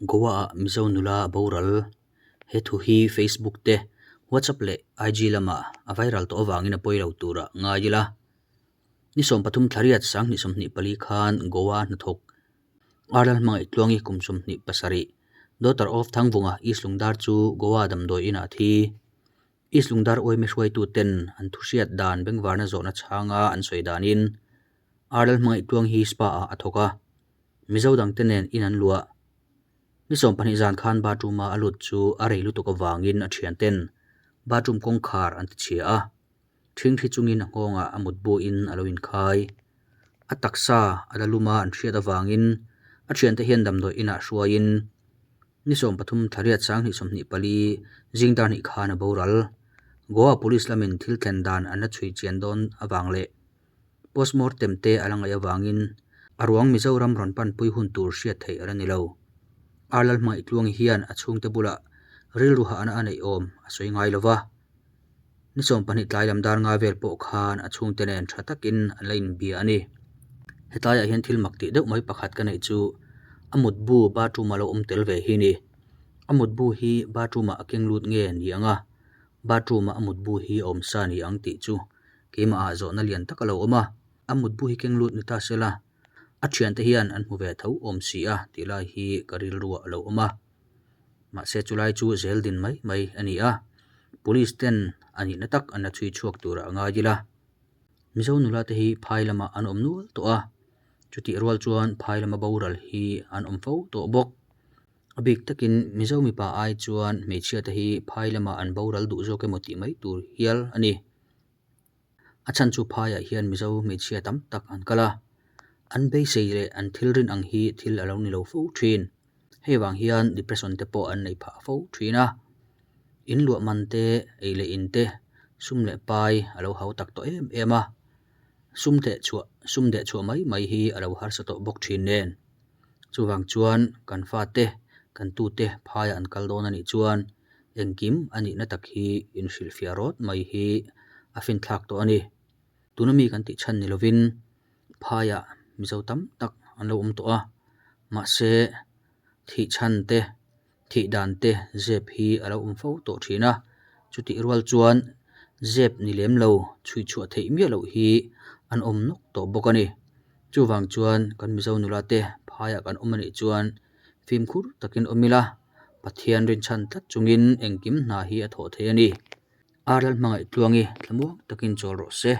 Goa-ah Mizo nula a boral. He thu hi Facebook te, WhatsApp leh IG lamah a viral tawh avangin a pawi lo turah ngai ila. Ni 13 thlariat 2024 khan Goa hnathawk Arlal hmangaih tluangi kum 27, daughter of Thangvunga East Lungdar chu Goa damdawi inah a thi. East Lungdar uaime hruaitu ten an thu hriat dan bengvarna zawhna chhanga an sawi danin Arlal hmangaih tluang hi spa ah a thawk a, Mizo dangte nen in an luah. Ni 12 zan khan bathroom-a a lut chu a rei lutuk avangin a thianten bathroom kawngkhar an tichhia a, ṭhingṭhi chungin a nghawngah a mutbuin a lo inkhai. A taksa a la lum a an hriat avangin a thiante hian damdawi inah hruaiin ni 13 thlariat 2024 zing dar hnih khan a boral. Goa Police lamin thil thlen dan an la chhui chian dawn avang leh Postmortem te a la ngaih avangin a ruang Mizoram rawn panpui hun tur hriat theih a la ni lo. Arlal hmangaih tluangi hian a chhungte bulah rilru hahna a neih awm a sawi ngai lo va. Ni 12 tlai lam dar nga vel pawh khan a chhungte nen tha takin an la inbia a ni. Hetlaiah hian thil mak tih deuh mai pakhat ka neih chu a mutbu bathroom-a lo awm tel ve hi ni. A mutbu hi bathroom-ah a keng lut nge ni ang a, bathroom-ah a mutbu hi a awm sa ni ang tih chu Keimahah zawhna lian tak a lo awm a, a mutbu hi keng lut ni ta se la, a thiante hian an hmu ve tho awm si a tih lai hi ka rilruah a lo awm a. Mahse chulai chu zel din mai mai a ni a, police ten a nihna tak an la chhui chhuak turah a ngai ila. Mizo nula te hi phai lamah an awm nual tawh a, chutih rual chuan phai lama boral hi an awm fo tawh bawk. A bik takin Mizo mipa ai chuan hmeichhia te hi phai lamah an boral duh zawk emaw tih mai tur hial a ni. A chhan chu phaiah hian Mizo hmeichhia tam tak an kal a, an beisei leh an thil rin ang hi thil a lo ni lo fo thin. Hei vang hian depression te pawh an nei phah fo thin a. In luah man te, ei leh in te, sum leh pai a lo hau tak tawh em em a. Sum deh chhuah sum deh chhuah mai mai hi a lo harsa tawh bawk thin nen. Chuvang chuan kan fate, kan tute phaiah an kal dawn a nih chuan Engkim a nihna tak hi inhrilhfiah rawt mai hi a finthlak tawh a ni. Tuna mi kan tih chhan ni lovin phaiah Mizo tam tak an lo awm tawh a, mahse thih chhan te, thih dan te zep hi a lo awm fo tawh thin a. Chutih rual chuan zep ni lem lo chhui chhuah theih miah loh hi an awm nawk tawh bawk a ni. Chuvang chuan kan Mizo nula te phaiah kan awm a nih chuan fimkhur takin awm ila. Pathian rinchhan tlat chungin engkim hna hi a thawh thei a ni. Arlal hmangaih tluangi thlamuang takin chawl rawh se.